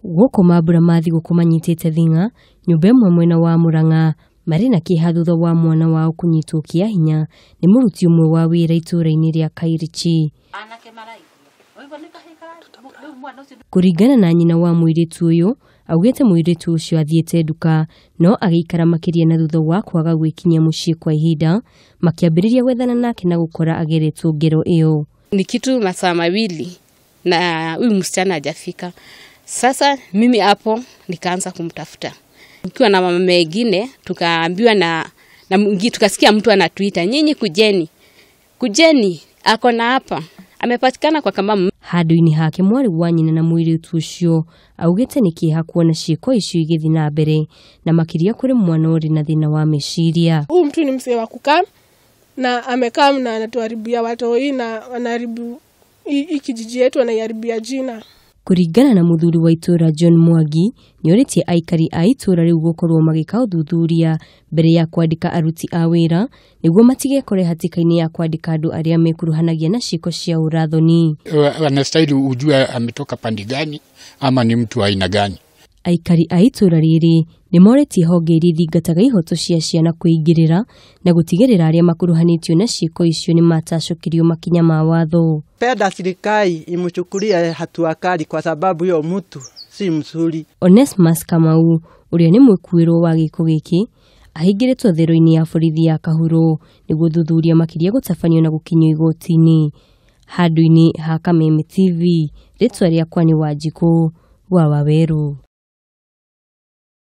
Gũkũ mambura ma thigũkũ manyitĩte thing'a nyũmba ĩmwe mwena wa Murang'a marĩ na kĩeha thutha wa mwana wao kũnyitwo kĩa hinya nĩ mũruti ũmwe wa wĩra itũũra-inĩ rĩa Kairichi. Kũringana na nyina wa mũirĩtu ũyũ, augĩte mũirĩtu ũcio athiĩte nduka no agĩikara makĩria na thutha wa kwaga gwĩkinyia mũciĩ kwa ihinda makĩambĩrĩria gwethana nake na gũkora ageretwo ngero ĩyo. Ni kitu masaa mawili na huyu msichana hajafika. Sasa mimi hapo nikaanza kumtafuta. Tukiwa na mama mengine tukaambiwa na tukasikia mtu anatuita, nyinyi kujeni. Kujeni ako na hapa. Amepatikana kwa kama handũ-inĩ hake mwarĩ wa nyina na mũirĩtu ũcio augĩte nĩ kĩeha kuona ciĩko icio igĩthiĩ na mbere na makĩria kũrĩ mwana ũrĩ na thĩna wa meciria. Huyu mtu ni msee wa kukaa na amekaa na anatuharibia watoi na anaharibu hii kijiji yetu, anaiharibia jina. Kũringana na mũthuri wa itũũra John Mwangi nĩorĩtie aikari a itũũra rĩu gũkorwo magĩka ũthuthuria mbere ya kwandĩka aruti a wĩra nĩguo matigekore hatĩka-inĩ ya kwandĩka andũ arĩa mekuruhanagia na ciĩko cia ũrathoni. Anastahili ujue ametoka pande gani ama ni mtu aina gani. Aikari a itũũra rĩrĩ nĩmoretie honge iria ithingataga ihoto cia ciana kwĩingĩrĩra na gũtigĩrĩra arĩa makuruhanĩtio na ciĩko icio nĩmatacũkĩrio makinya ma watho. Penda serikali imchukulie hatua kali kwa sababu hiyo mtu si mzuri. Onesmus Kamau ũrĩa nĩ mwĩkuĩrwo wa gĩko gĩkĩ ahingĩrĩtwo thero-inĩ ya borithi ya Kahuro nĩguo thuthuria makĩria gũtabanio na gũkinyio igoti-inĩ. Handũ-inĩ ha Kameme TV, rĩtwa rĩakwa nĩ Wanjikũ wa Wawerũ.